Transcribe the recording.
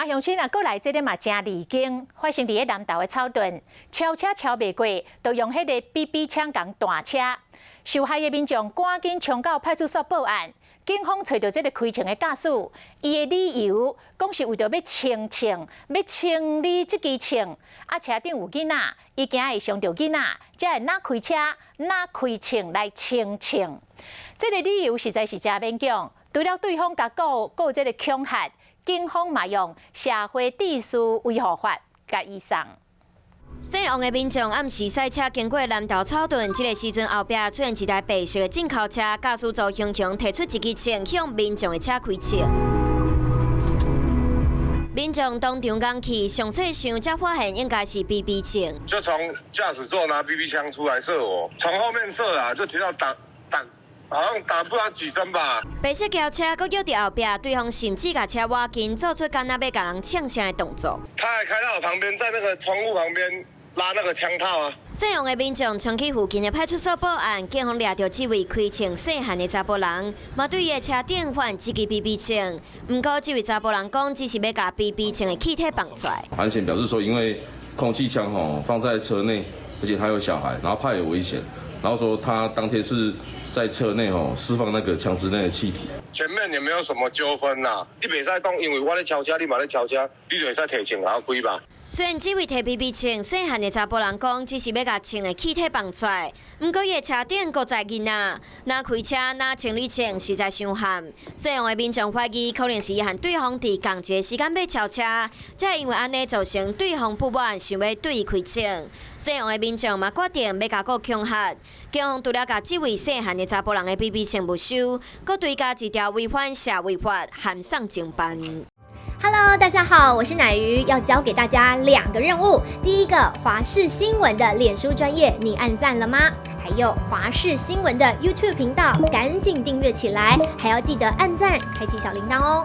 啊，鄉親啊，閣來這个嘛誠離經，發生佇咧南投的草屯，超車超袂過，就用彼个 BB 槍共彈車。受害的民眾趕緊衝到派出所報案，警方揣著這个開槍的駕駛，伊的理由講是為著欲清槍，欲清理這支槍。啊，車頂有囡仔，伊驚會傷著囡仔，才會若開車若開槍來清槍。這个理由實在是誠勉強，除了對方共告告這个恐嚇。警方嘛用社會秩序維護法共伊送。姓王的民眾暗時駛車經過南投草屯，這个時陣後壁出現一台白色的進口車，駕駛座雄雄提出一支槍向民眾的車開槍。民眾當場講起，詳細想才發現應該是 BB 槍。就從駕駛座拿 BB 槍出來射我，從後面射啊，就聽到打打。好像打不知道幾聲吧。白色轎車閣轎佇後壁，對方甚至共車倚近，做出敢若欲共人槍聲的動作。他還開到我旁邊，在那個窗戶旁邊拉那個槍套啊。姓王的民眾衝去附近的派出所報案，警方掠著這位開槍細漢的查埔人，嘛對伊的車頂發現一支 BB 槍。毋過這位查埔人講，只是欲共 BB 槍的氣體放出來。韓顯表示說，因為空氣槍吼放在車內，而且他有小孩，然後怕有危險，然後說他當天是在車內吼釋放那個槍支內的氣體。前面也沒有什麼糾紛啦，你袂使講，因為我咧超車，你嘛咧超車，你就會使提槍來開吧？雖然這位提 BB 槍細漢的查埔人講，只是欲共槍的氣體放出來，毋過伊的車頂閣載囡仔，若開車若清理槍，實在傷險。姓王的民眾懷疑，可能是伊和對方佇仝一个時間欲超車，才因為按呢造成對方不滿，想欲對伊開槍。姓王的民眾嘛決定欲共告恐嚇，警方除了共這位細漢的查埔人的 BB 槍沒收，閣追加一條違反社維法，函送偵辦。 Hello，大家好，我是乃瑜，要交給大家兩個任務。第一個，華視新聞的臉書專頁，你按讚了嗎？還有華視新聞的 YouTube 頻道，趕緊訂閱起來，還要記得按讚，開啟小鈴鐺哦。